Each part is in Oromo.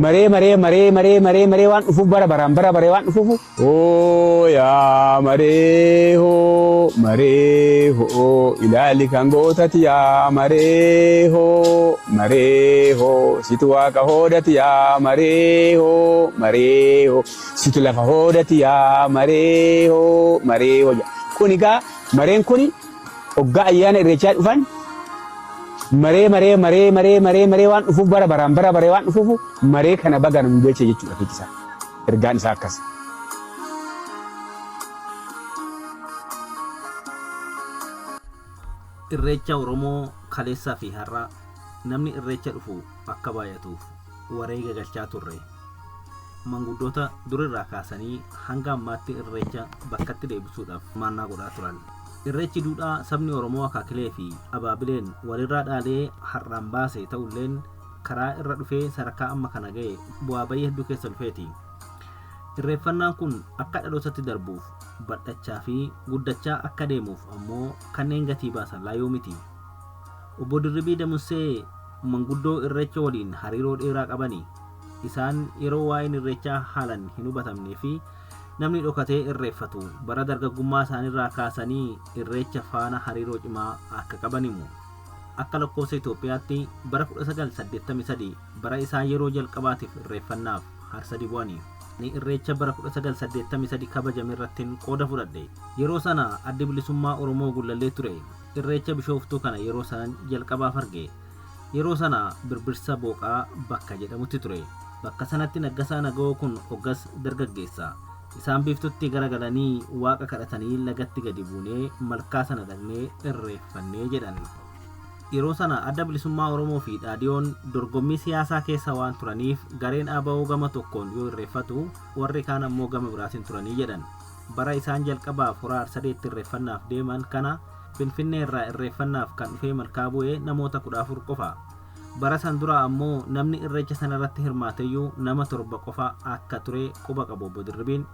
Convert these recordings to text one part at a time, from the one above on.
Maree maree maree maree maree maree waan dhufuuf bara baraan bara baree waan dhufuuf. Oo yaa maree hoo maree hoo ilaali kan gootati yaa maree hoo maree hoo situ waaqa hoodati yaa maree hoo maree hoo situ lafa hoodati yaa maree hoo maree hoo. Kun egaa mareen kun hoggaa ayyaana irreechaa dhufan maree maree maree maree maree maree waan dhufuuf bara baraan bara baree waan dhufuuf maree kana baga nu geesse jechuudha fiigisaa. Ergaan isaa akkas. Irreecha Oromoo kaleessaa fi har'a namni irreecha dhufu akka baay'atuuf wareega galchaa turre. Manguddoota durirraa kaasanii hanga ammaatti irreecha bakkatti deebisuudhaaf hirmaannaa godhaa turan. Irreechi duudhaa sabni Oromoo akaakilee fi abaabileen walirraa dhaalee har'aan baase ta'ulleen karaa irra dhufee sadarkaa amma kana ga'e bu'aa bayii hedduu keessa dhufeeti. Irreeffannaan kun akka dhalootatti darbuuf bal'achaa fi guddachaa akka deemuuf ammoo kanneen gatii baasan laayoo miti. Obbo Dirribii Damussee manguddoo irreecha waliin hariiroo dheeraa qabani. Isaan yeroo waa'een irreechaa haalan hin hubatamnee fi namni dhokatee irreeffatu bara dargaggummaa isaaniirraa kaasanii irreecha faana hariiroo cimaa akka qaban himu. Akka lakkoofsa Itoophiyaatti bara 1983 bara isaan yeroo jalqabaatiif irreeffannaaf Harsadi bu'ani. Ani irreecha bara 1983 kabajame irrattin qooda fudhadhe. Yeroo sana Addi Bilisummaa Oromoo Gullallee ture. Irreecha Bishooftuu kana yeroo sanan jalqabaaf arge. Yeroo sana Birbirsa Booqaa bakka jedhamutti ture. Bakka sanatti Naggasaa Nagawoo kun oggas dargaggeessa. Isaan biiftutti garagalanii Waaqa kadhatanii lagatti gadi buunee malkaa sana dhaqnee irreeffanne jedhan. Yeroo sana Adda Bilisummaa Oromoo fi Dhaadiyoon dorgommii siyaasaa keessa waan turaniif gareen ABO gama tokkoon yoo irreeffatu warri kaan ammoo gama biraatiin turanii jedhan. Bara isaan jalqabaaf Hora Harsadeetti irreeffannaaf deeman kana Finfinnee irraa irreeffannaaf kan dhufee malkaa bu'e namoota 14 qofa. Bara san dura ammoo namni irreecha sanarratti hirmaateyyuu nama 7 qofa akka ture quba qabu Obbo Dirribiin.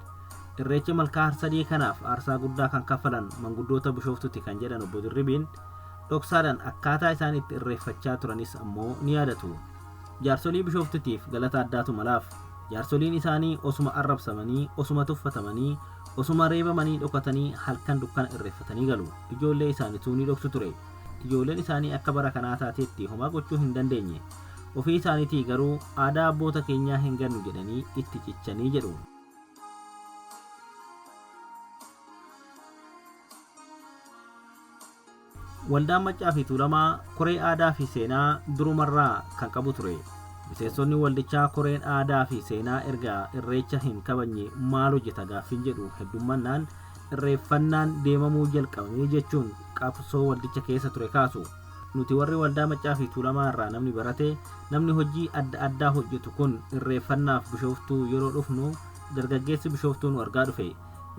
Irreecha Malkaa Harsadee kanaaf aarsaa guddaa kan kaffalan manguddoota Bishooftuti kan jedhan Obbo Dirribiin, dhoksaadhaan akkaataa isaan itti irreeffachaa turanis ammoo ni yaadatu. Jaarsolii Bishooftutiif galata addaatu malaaf. Jaarsoliin isaanii osuma arrabsamanii, osuma tuffatamanii, osuma reebamanii dhokatanii halkan dukkana irreeffatanii galu. Ijoollee isaanituu ni dhoksu ture. Ijoolleen isaanii akka bara kanaa taateetti homaa gochuu hin dandeenye. Ofii isaaniitii garuu aadaa abboota keenyaa hin gannu jedhanii itti cichanii jedhu. Waldaan Maccaa fi Tuulamaa koree aadaa fi seenaa durumarraa kan qabu ture. Miseensonni waldichaa koreen aadaa fi seenaa erga irreecha hin kabajne maal hojjeta gaaffiin jedhu heddummannaan irreeffannaan deemamuu jalqabame jechuun qabsoo waldicha keessa ture kaasu. Nuti warri Waldaa Maccaa fi Tuulamaa irraa namni barate, namni hojii adda addaa hojjetu kun irreeffannaaf Bishooftuu yeroo dhufnu dargaggeessi Bishooftuu nu argaa dhufe.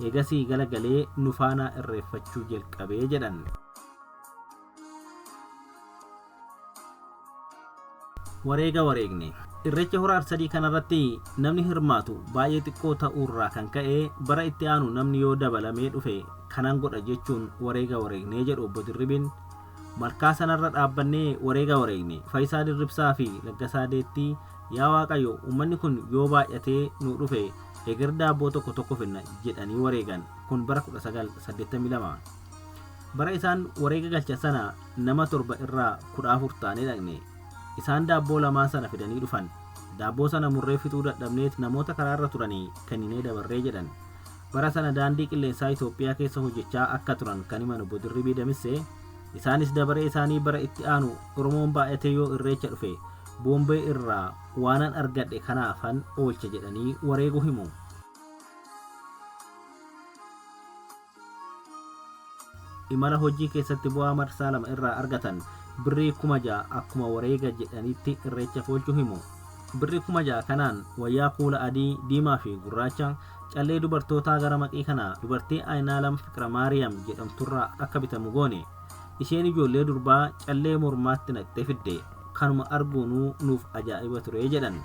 Eegasii gala galee nu faana irreeffachuu jalqabe jedhan. Wareega wareegne. Irreecha Hora Arsadii kanarratti namni hirmaatu baay'ee xiqqoo ta'uurraa kan ka'e bara itti aanu namni yoo dabalamee dhufe kanan godha jechuun wareega wareegne jedhu Obbo Dirribiin. Malkaa sanarra dhaabbannee wareega wareegne. Fayisaa Dirribsaa fi Laggasaa Deettii yaa Waaqayyo uummanni kun yoo baay'atee nuu dhufe eger daabboo tokko tokko finna jedhanii wareegan. Kun bara 1982. Bara isaan wareega galchan sana nama 7 irraa 14 taanee dhaqne. Isaan daabboo lamaan sana fidanii dhufan. Daabboo sana murree fixuu dadhabneet namoota karaarra turanii kenninee dabarree jedhan. Bara sana Daandii Qilleensaa Itoophiyaa keessa hojjechaa akka turan kan himan Obbo Dirribii Damissee, isaanis dabaree isaanii bara itti aanu Oromoon baay'atee yoo Irreecha dhufe Boombee irraa waanan argadhe kanaafan oolcha jedhanii wareeguu himu. Imala hojii keessatti bu'aa marsaa 2 irraa argatan birrii 6,000 akkuma wareega jedhanitti Irreechaaf oolchuu himu. Birrii 6,000 kanaan wayyaa kuula adii, diimaa fi gurraacha, callee dubartootaa gara maqii kana dubartii Ayinaalam Fiqiramaariyam jedhamturraa akka bitamu goone. Isheen ijoollee durbaa callee mormaatti naqxee fidde. Kanuma arguunuu nuuf ajaa'iba ture jedhan.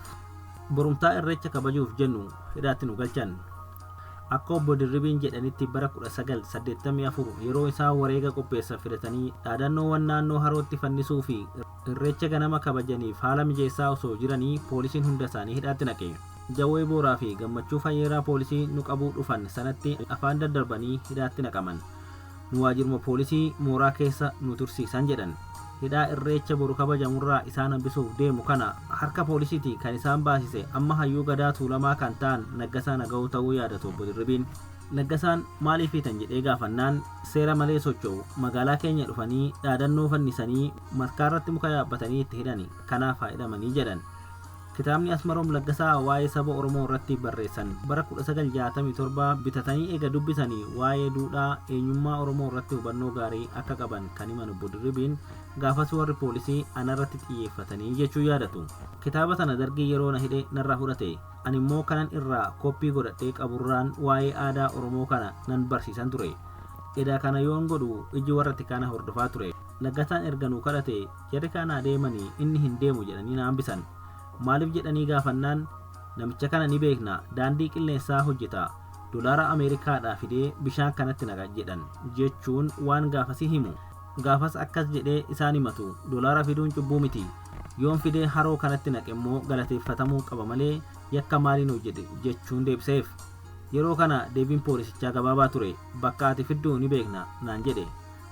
Borumtaa Irreecha kabajuuf jennu hidhaatti nu galchan. Akka Obbo Dirribiin jedhanitti bara 1984 yeroo isaan wareega qopheessan fidatanii dhaadannoowwan naannoo harootti fannisuu fi Irreecha ganama kabajaniif haala mijeessaa osoo jiranii poolisiin hunda isaanii hidhaatti naqe. Jawwee Booraa fi Gammachuu Fayyeeraa poolisii nu qabuu dhufan sanatti afaan daddarbanii hidhaatti naqaman. Nu waajjiruma poolisii mooraa keessa nu tursiisan jedhan. Hidhaa irreecha boru kabajamurraa isaan hambisuuf deemu kana harka poolisiiti kan isaan baasise amma hayyuu Gadaa Tuulamaa kan ta'an Naggasaa Naga'oo ta'uu yaadatu Obbo Dirribiin. Laggasaan maaliif hiitan jedhee gaafannaan, seera malee socho'u, magaalaa keenya dhufanii dhaadannoo fannisanii malkaarratti muka yaabbatanii itti hidhani, kanaaf haa hidhamanii jedhan. Kitaabni Asmaroom Laggasaa waa'ee saba Oromoo irratti barreessan bara 1967 bitatanii eega dubbisanii waa'ee duudhaa eenyummaa Oromoo irratti hubannoo gaarii akka qaban kan himan Obbo Dirribiin, gaafas warri poolisii anarratti xiyyeeffatanii jechuun yaadatu. Kitaaba sana Dargii yeroo na hidhe narraa fudhate. Ani immoo kanan irraa koppii godhadhee qaburraan waa'ee aadaa Oromoo kana nan barsiisan ture. Edaa kana yoon godhu iji warra tikaa na hordofaa ture. Laggasaan erga nu kadhate jarri kaan haa deemanii inni hin deemu jedhanii na hambisan. Maaliif jedhanii gaafannaan, namicha kana ni beekna, daandii qilleensaa hojjeta, dolaara Ameerikaadhaa fidee bishaan kanatti naqa jedhan jechuun waan gaafasii himu. Gaafas akkas jedhee isaan himatu, dolaara fiduun cubbuu miti. Yoon fidee haroo kanatti naqe immoo galateeffatamuu qaba malee yakka maaliin hojjedhe jechuun deebiseef. Yeroo kana deebiin poolisichaa gabaabaa ture. Bakka ati fiddu ni beekna naan jedhe.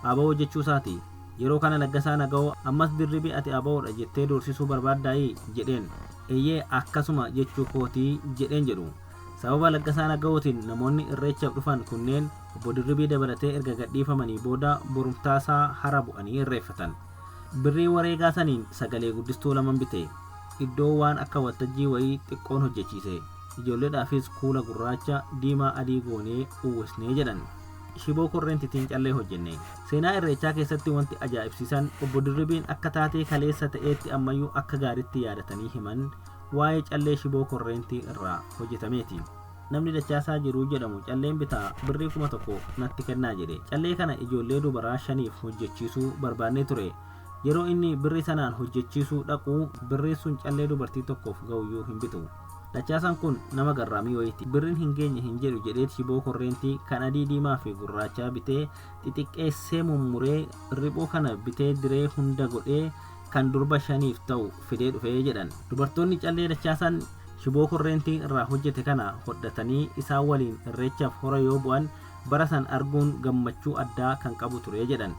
Abo jechuusaati. Yeroo kana Laggasaa Nagawoo ammas Dirribii ati ABOdha jettee doorsisuu barbaaddaayii? jedheen. Eeyyee akkasuma jechuu kooti jedheen jedhu. Sababa Laggasaa Nagawootiin namoonni Irreechaaf dhufan kunneen Obbo Dirribii dabalatee erga gadhiifamanii booda borumtaasaa hara bu'anii irreeffatan. Birrii wareegaa saniin sagalee guddistuu laman bite. Iddoo waan akka waltajjii wayii xiqqoon hojjechiise. Ijoolleedhaafis kuula gurraacha, diimaa adii goonee uwwisne jedhan. Shiboo korreentitiin callee hojjenne. Seenaa Irreechaa keessatti wanti ajaa'ibsiisan Obbo Dirribiin akka taatee kaleessa ta'eetti ammayyuu akka gaariitti yaadatanii himan waa'ee callee shiboo korreentii irraa hojjetameeti. Namni Dachaasaa Jiruu jedhamu calleen bitaa birrii 1000 natti kennaa jedhe. Callee kana ijoollee dubaraa shaniif hojjechiisuu barbaannee ture. Yeroo inni birrii sanaan hojjechiisuu dhaqu birriin sun callee dubartii tokkoof ga'uyyuu hin bitu. Dachaasaan kun nama garraamii wayiiti. Birriin hin geenye hin jedhu jedheet shiboo korreentii kan adii diimaa fi gurraachaa bitee xixiqqeessee mummuree riphuu kana bitee diree hunda godhee kan durba shaniif ta'u fidee dhufe jedhan. Dubartoonni callee Dachaasaan shiboo korreentii irraa hojjete kana hodhatanii isaan waliin Irreechaaf hora yoo bu'an bara san arguun gammachuu addaa kan qabu ture jedhan.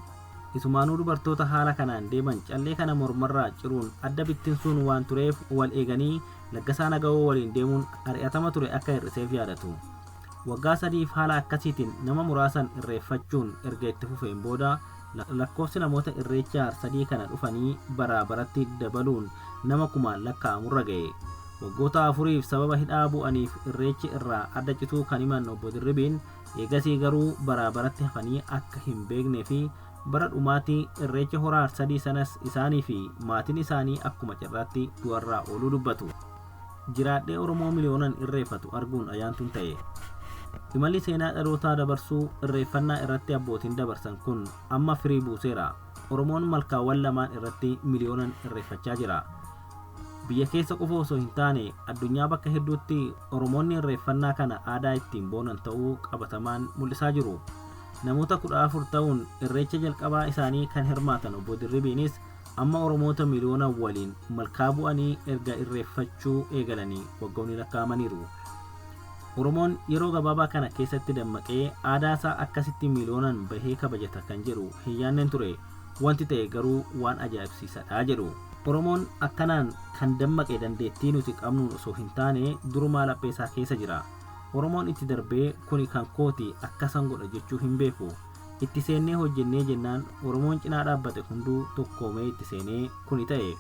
Isumaanuu dubartoota haala kanaan deeman callee kana mormarraa ciruun adda bittinsuun waan tureef wal eeganii Laggasaa Nagawoo waliin deemuun ari'atama ture akka hir'iseef yaadatu. Waggaa sadiif haala akkasiitiin nama muraasan irreeffachuun erga itti fufeen booda lakkoofsi namoota Irreecha Harsadii kana dhufanii baraa baratti dabaluun nama kumaan lakkaa'amurra ga'e. Waggoota afuriif sababa hidhaa bu'aniif Irreechi irraa adda cituu kan himan Obbo Dirribiin, eegasii garuu baraa baratti hafanii akka hin beeknee fi bara dhumaatii Irreecha Hora Harsadii sanas isaanii fi maatiin isaanii akkuma carraatti du'arraa ooluu dubbatu. Jiraadhee Oromoo miliyoonan irreeffatu arguun ayaantuun ta'e. Imalli seenaa dhalootaa dabarsuu irreeffannaa irratti abbootiin dabarsan kun amma firii buuseera. Oromoon malkaawwan lamaan irratti miliyoonan irreeffachaa jira. Biyya keessa qofa osoo hin taane addunyaa bakka hedduutti Oromoonni irreeffannaa kana aadaa ittiin boonan ta'uu qabatamaan mul'isaa jiru. Namoota 14 ta'uun Irreecha jalqabaa isaanii kan hirmaatan Obbo Dirribiinis amma Oromoota miliyoona waliin malkaa bu'anii erga irreeffachuu eegalanii waggoonni lakkaa'amaniiru. Oromoon yeroo gabaabaa kana keessatti dammaqee aadaasaa akkasitti miliyoonan bahee kabajata kan jedhu hin yaannen ture. Wanti ta'e garuu waan ajaa'ibsiisadha jedhu. Oromoon akkanaan kan dammaqe dandeettii nuti qabnuun osoo hin taane durumaa lapheesaa keessa jira. Oromoon itti darbee kuni kan kooti akkasan godha jechuu hin beeku. Itti seennee hojjennee jennaan Oromoon cinaa dhaabbate hunduu tokkoomee itti seenee kuni ta'e.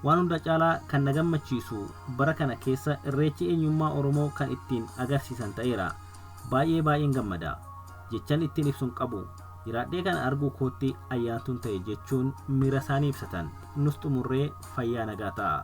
Waan hunda caalaa kan na gammachiisu bara kana keessa Irreechi eenyummaa Oromoo kan ittiin agarsiisan ta'eera. Baay'ee baay'een gammada. Jechan ittiin ibsu hin qabu. Jiraadhee kana arguu kootti ayyaantuun ta'e jechuun miirasaanii ibsatan. Nus xumurree fayyaa nagaa ta'aa.